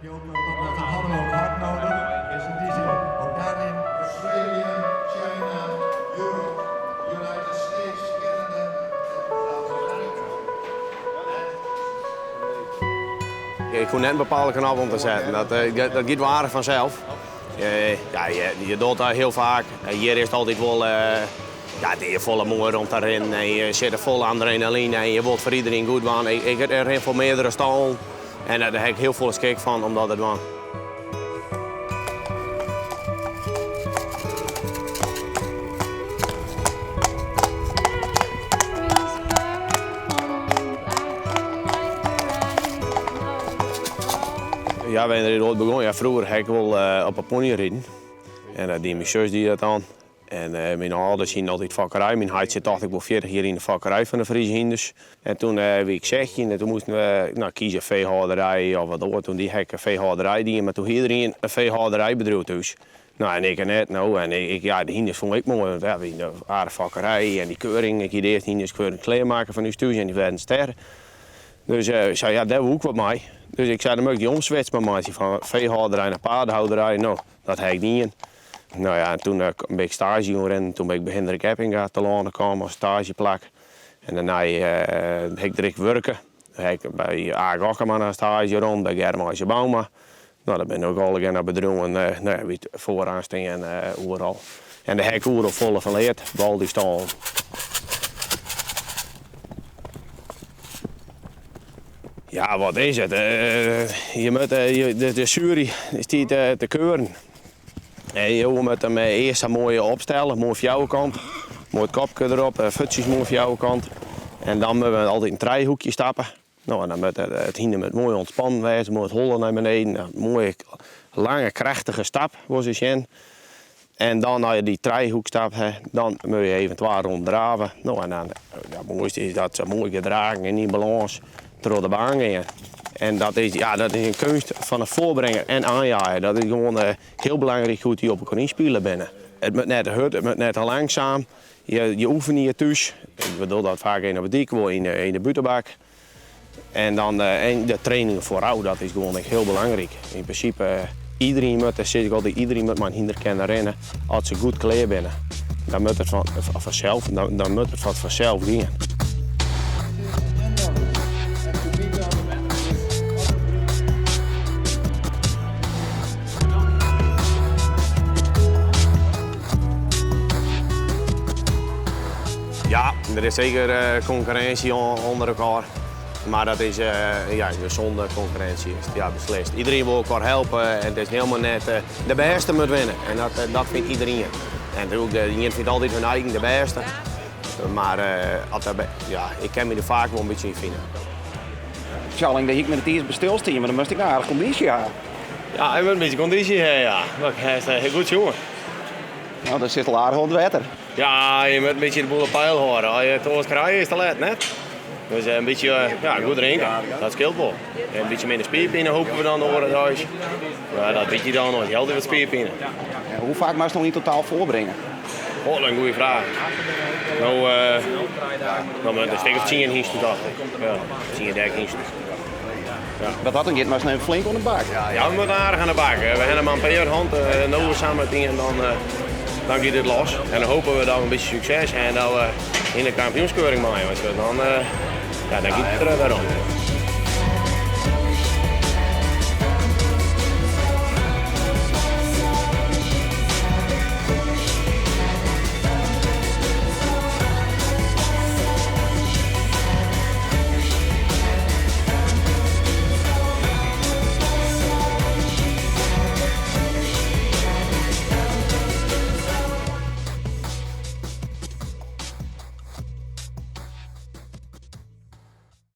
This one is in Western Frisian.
Dat hadden we ook hard nodig. Dus in die zin, ook daarin Australië, China, Europe, United States, Canada en South America. Ik hoech net in bepaalde knop om te setten. Dat, eh, dat giet wol aardich fansels. Ja, je docht dat hiel faak. Hjir is it altyd wol, ja, it is folle moaier om te rinnen en je sitte fol adrenaline en je wolst foar iderien goed dwaan. Ik rin foar meardere stallen en dêr ha ik hiel folle skik fan om dat te dwaan. Ja, wannear is it begûn? Ja, froeger ha ik wol op 'e pony riden. En dat die myn sus die dat dan. En myn âlders hienen altyd fokkerij. Myn heit sit tocht ik wol 40 jier yn de fokkerij fan de Friese hynders. En toen wie ik 16 en toen moasten we no, kieze feehâlderij of wat oars. Toen die ha ik feehâlderij dien, mar toen hie iderien in feehâlderijbedriuw thús. No, en ik net. No, en ik, ja, de hynders fûn ik moai, want ja, wie in aardige fokkerij en dy keuring. Ik hie de earste hynders keuring klearmakke fan ús thús en dy waarden ster. Dus ik sei, ja, dêr woe ik wat mei. Dus ik sei, dan moat ik dy omswitch mar meitsje fan feehâlderij nei paardehouderij. No, dat ha ik dien. No ja, en toen bin ik staazje oan rinnen. Toen bin ik by Hindrik Eppinga telâne kaam as staazjeplak. En dêrnei ha ik der ek wurke. Ha ik by Aak Okkema in staazje rûn, by Germ Bouma. No, dat binne ek allegear noch bedriuwen, no ja, dy't foaroan stean oeral. En dêr ha ik oeral folle fan leard, by al dy stâlen. Ja, wat is it? Je moatte, de sjuery stiet te keuren. En jo moatte him earst sa moai opstelle, moai fjouwerkant. Moai it kopke derop, fuotsjes moai fjouwerkant. En dan moatte we altyd in trijehoekje stappe. No, en dan moat it hynder moat moai ûntspannen wêze, moai it holle nei beneden. In moaie, lange, krachtige stap, wolle se sjen. En dan, as je dy trijehoekstap ha, dan moatte je even twa ronden drave. No, en dan, ja, it moaiste is dat se moai gedragen en yn balâns troch de baan gean. En dat is, ja, dat is in keunst fan 'e foarbringer en oanjaaier. Dat is gewoan hiel belangryk hoe't dy op elkoar ynspile binne. It moat net te hurd, it moat net te langsaam. Je oefenje thús. We dogge dat faak even op 'e dyk, wol yn de bûtenbak. En dan en de trainingen foarôf, dat is gewoan ek hiel belangryk. Yn prinsipe, iderien moat, sis ik altyd, iderien moat mei in hynder kinne rinne as se goed klear binne. Dan moat it fan, fansels, dan moat it wat fansels gean. Ja, der is seker konkurrinsje ûnder elkoar. Mar dat is ja, gezonde konkurrinsje, ja, beslist. Iderien wol elkoar helpe en it is hielendal net de bêste moat winne. En dat, dat fynt iderien. En natuerlik, de ien fynt altyd hun eigen de bêste. Mar as dat, ja, ik kin my der faak wol in bytsje yn fine. Tjalling, dêr hie ik net iens by stilstien, mar dan moatst ek in aardige kondysje ha. Ja, ik moat in bytsje kondysje ha, ja. Dat hast goed sjoen. No, dan sitst al aardich oan it wetter. Ja, je moatte in bytsje de boel op peil hâlde. As je it oars krije, is it te let, net? Dus in bytsje ja, goed drinke, dat skeelt wol. En in bytsje minder spierpine hoopje we dan de oare deis. Ja, dat wit je dan noch. Je altyd wat spierpine. En hoe faak moatst no yn totaal foarbringe? Oh, dat is in goede fraach. No, no in stik of 10 hynsten tocht ik. Ja, 10 dekhynsten. Ja. Wat dat oangiet, moatst no even flink oan de bak. Ja, we moatte aardich oan de bak. We hawwe mar in pear hân. No we samen en dan, dan giet it los. En dan hoopje we dan in bytsje sukses en dat we yn de kampioenskeuring meie. Want dan, ja, dan giet it der wer om.